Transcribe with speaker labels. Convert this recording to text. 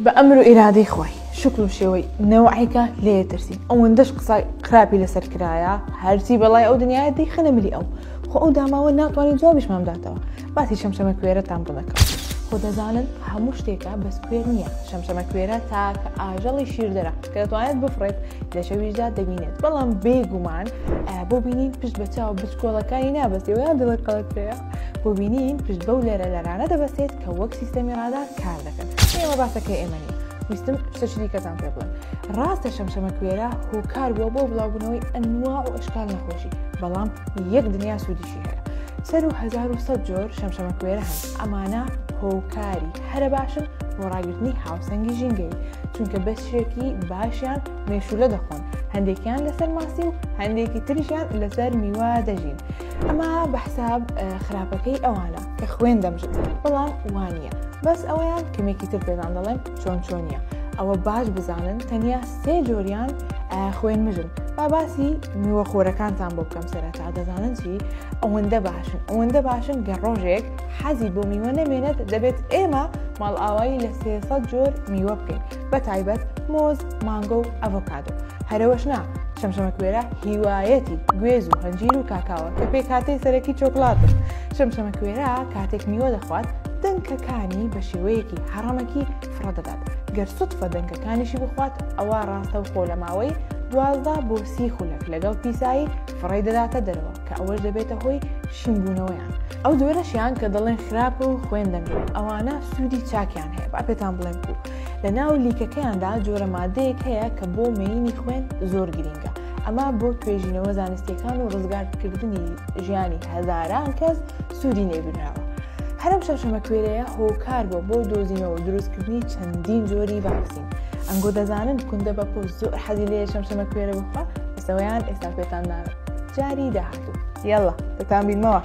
Speaker 1: بە ئەمر و ئیرادەی خوای شکل و شێوەی نەوعێکە لێ ترسین ئەوەندەش قسای خراپی لەسەر کرایە هەرچی بەڵای ئەو دنیاە دەیخەنە ملی ئەو خۆ ئەو داماوە ناتوانێت جوابیشمان بداتەوە باسی شەمشەمە کوێرەتان بۆ دەکەم خۆ دەزانن هەموو شتێکە بەس کوێر نییە شەمشەمە کوێرە تاکە ئاژەڵی شیردەرە کە دەتوانێت بفڕێت لە شەویشدا دەبینێت بەڵام بێگومان بۆ بینین پشت بە چاو بچکۆڵەکانی نابەستێ یان دڵە قەڵەتەیە بۆ بینین پشت بەو لەرە لەرانە دەبەستێت کە وەک سیستەمی ڕادار کار دەکەن. ئێمە باسەکەی ئێمە نییە. ویستم شتەکی دیکەتان پێ بڵێم. ڕاستە شەمشەمەکوێرە هۆکار بووە بۆ بڵاوبوونەوەی ئەنواع و ئەشکال نەخۆشی، بەڵام یەک دنیا سوودیشی هەیە. سەروو 1100 جۆر شەمشەمەکوێرە هەن، ئەمانە هۆکاری هەرە باشن بۆ ڕاگرتنی هاوسەنگی ژینگەیی، چونکە بەشێکی باشیان مێشوولە دەخۆن، هەندێکیان لەسەر ماسی و هەندێکی تریشیان لەسەر میوە دەژین. ئەمە بە حساب خراپەکەی ئەوانە کە خوێن دەمژن بەڵام وانە بەس ئەوەیان کەمێکی تر پێدان دەڵێم چۆن چۆنیە ئەوە باش بزانن تەنیا سێ جۆریان خوێن مژن با باسی میوە خۆرەکانتان بۆ بکەم سەرەتا دەزانن چی ئەوەندە باشن ئەوەندە باشن گە ڕۆژێک حەزی بۆ میوە نەمێنێت دەبێت ئێمە ماڵئاوایی لە 300 جۆر میوە بکەین بە تایبەت مۆز مانگۆ و ئەڤۆکادۆ هەرەوەش نا شەمشەمەکوێرە هیوایەتی گوێز و هەنجیر و کاکاوە کە پێکهاتەی سەرەکی چۆکلاتن. شەمشەمەکوێرە کاتێک میوە دەخوات دەنکەکانی بە شێوەیەکی هەڕەمەکی فڕە دەدات، گەر سوتفە دەنکەکانیشی بخوات ئەوا ڕاستەوخۆ لە ماوەی 12 بۆ 30 خولەک لەگەڵ پیسایی فڕێی دەداتە دەرەوە کە ئەوەش دەبێتە هۆی شینبوونەوەیان. ئەو جۆرەشیان کە دەڵێن خراپە و خوێن دەمژن ئەوانە سوودی چاکیان هەیە با پێتان بڵێم کو لە ناو لیکەکەیاندا جۆرە مادەیەک هەیە کە بۆ مەینی خوێن زۆر گرینگە ئەمە بۆ توێژینەوە زانستیەکان و ڕزگارکردنی ژیانی هەزاران کەس سوودی نەیبراوە هەرم شەمشەمەکوێرەیە هۆکار بووە بۆ دۆزینەوە و دروستکردنی چەندین جۆری ڤاکسین ئەنگۆ دەزانن کوندە بە پۆست زۆر حەزی لێ شەمشەمەکوێرە بخوا بەسەوەیان ئێستا پێتان ناوێت جاری داهاتوو یاڵا دەتان بینمەوە.